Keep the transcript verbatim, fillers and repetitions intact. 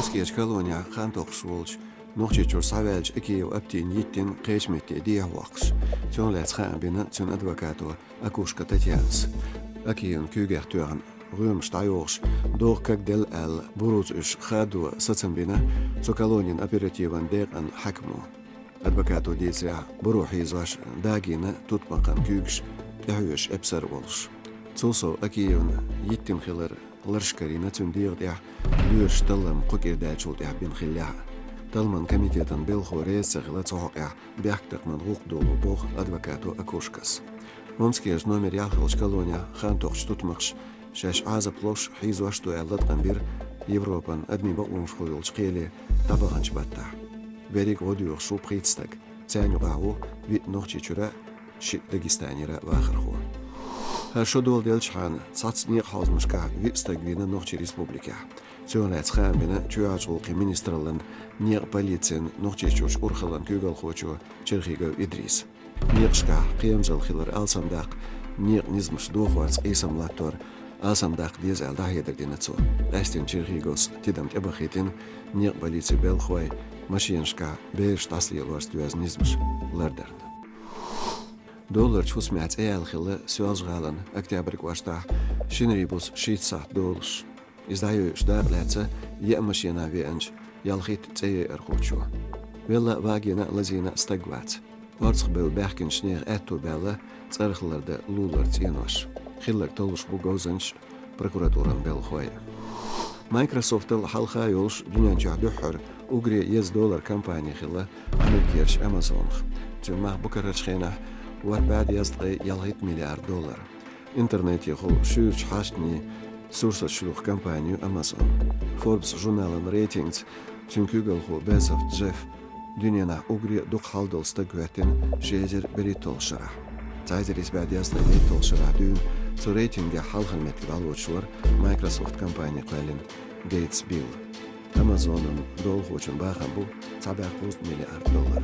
Москерчу колонехь хан токхуш волчу Нохчийчуьра схьаваьллачу Акиев Аптина йиттина кхечу метте дехьавоккхуш. Цунах лаьцна хаам бина цуьнан адвокато Акушка Татьянас. Акиевна куьйгех тоьхна гӀоьмаш дӀайохуш, догӀа кагделла аьлла, Буруц уьш хадо сацам бина цу колонин оперативан декъан хьаькамо. Адвокато дийцарехь, Буру хьийзош дагийна тутмакхан куьйгаш тӀехьоьжуш эпсар а волуш. Цул сов Акиевна йиттина хилар лараш карийна цуьнан дегӀан тӀехь лоьраш таллам кху кӀира даьллачул тӀаьхьа бина хиллехь а. Талламан комитетан белхо реза ца хилла цу хьокъехь бехктакхаман гӀуллакх доло, боху адвокато Акушкас. Москерчу номер ялхалгӀачу колонехь хан токхучу тутмакхаш шаьш Ӏазап луш, хьийзош ду аьлла латкъам бира Европан адамийн бакъонаш хуьлуш йолчу кхеле дӀабаханчу баттахь. Берриг а гӀо доьхуш ву пхийтта стаг. Царна юкъахь ву виъ Нохчийчуьра, шиъ Дагестанера вахархо. ХӀара шо доладелчхьана цхьацца некъан хьовзамашкахь виъ стаг вийна Нохчийн Республикехь. Цунах лаьцна хаам бина чоьхьарчу гӀуллакхийн министраллан некъан полицин Нохчийчуьрчу урхаллан куьйгалхочо Черхигов Идриса. Некъашкахь кхерамзалла хилар алсамдаккха, некъан низамаш дохорца къийсам латтор алсамдаккха деза аьлла дӀахьедар дина цо. Къаьсттина Черхиговс тидам тӀебахийтина некъан полицин белхахой машенашкахь бераш дӀасалелорца доьзна низамаш лардарна. Долларчу хӀусамехь цӀе яьлла хилла Соьлжа-ГӀалин Октябрь кӀоштахь шинарин буса шийтта сахьт долуш. Иза дӀайойуш дакъа лаьцна, еа машенахь веанчу ялхитта цӀе йойархочо. Велла а, вагийна а, лазийна а стаг вац. Орцахбевлла баьхкинчу нехан аьтто баьлла цӀарах лардан лулара цӀенош. Хилларг толлуш бу говзанчаш а, прокуратуран белхахой а. Microsoft-ал хьалха а йолуш дуьнен чохь дуьххьара уггаре еза доллар компани хилла Америкерчу Amazon-х. Цуьнан мах бу карарчу хенахь ворхӀ бӀе дезткъе ялхитта миллиард доллар. Интернетехула шуьйрачу хьаштанийн сурсаташ лух компани ю Amazon. Forbes журналан рейтингца цуьнан куьйгалхо Безос Джефф дуьненахь уггаре а дукха хьал долу стаг хӀоьттина ши эзар берхӀитталгӀачу шарахь. Цхьа эзар исс бӀе дезткъе дейтталгӀачу шарахь дуьйна цу рейтингехь хьалхара меттиг дӀалоцуш вара Microsoft компани кхоьллина Гейтс Билл. Amazon-ан долахочун бахам бу цхьа бӀе кхузткъа миллиард доллар.